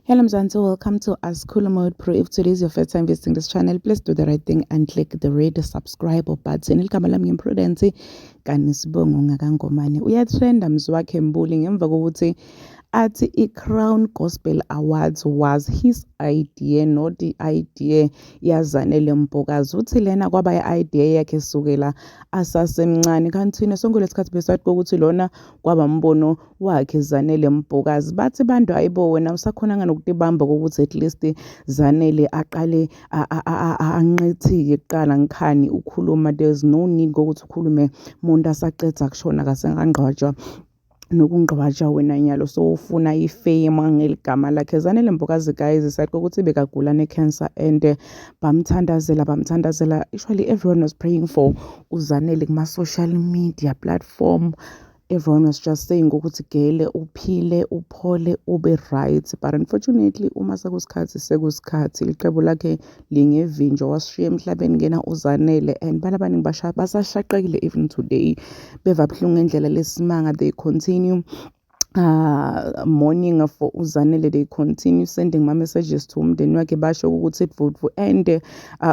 Hello Mzansi, welcome to Asikhulume Mode Pro. If today is your first time visiting this channel, please do the right thing and click the red subscribe button. Igama lami ngiMprudence kani sibongo ngakaNgomane. Uyatrenda Mzwakhe Mbuli ngemva kokuthi athi i-Crown Gospel Awards was his idea, not the idea yaZanele Mbokazi. Uthi lena kwaba i-idea yakhe sukela asasemncane, kanti thina sonke lesikhathi besathi kokuthi lona kwaba mbono wakhe Zanele Mbokazi. Bathi bantu, hayibo, wena usakhona nokutibamba kokuthi at least Zanele aqale anqethike kuqala ngikhani ukhuluma. There's no need kokuthi ukhulume umuntu asaqeda kushona, kasengangqwatshwa nokungqwatsha, wena nyalo so ufuna ifame ngeligama lakhe Zanele Mbokazi. Guys, sathi ukuthi bekagula ne-cancer and bamthandazela, bamthandazela. Actually, everyone was praying for uZanele kuma-social media platform. Everyone was just saying ukuthi gele uphile, uphole, ube right, but unfortunately uma sekusikhathi, sekusikhathi, licebo lakhe lingevinjwa, wasishiya emhlabeni ngena uZanele. And bantu abaningi basashaqekile even today, beva buhlungu ngendlela lesimanga. They continue mourning for uZanele. They continue sending ma-messages to umndeni wakhe, basho ukuthi dvudvu. And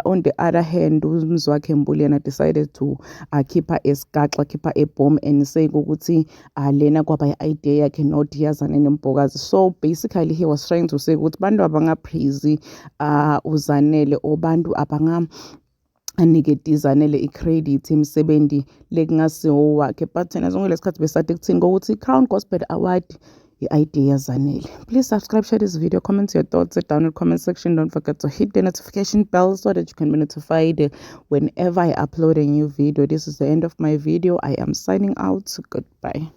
on the other hand, uMzwakhe Mbuli yena decided to khipha esigaxa, khipha a bomb and say ukuthi lena kwaba i-idea yakhe, not yaZanele Mbokazi. So basically he was trying to say ukuthi bantu abangapraise uZanele or bantu abanga anikete Zanele i-credit emsebenzi lekungasiwo wakhe. But thina sonke lesikhathi besathi kuthini kokuthi i-Crown Gospel Award i-idea Zanele. Please subscribe, share this video, comment your thoughts down in the comment section. Don't forget to hit the notification bell so that you can be notified whenever I upload a new video. This is the end of my video. I am signing out. Goodbye.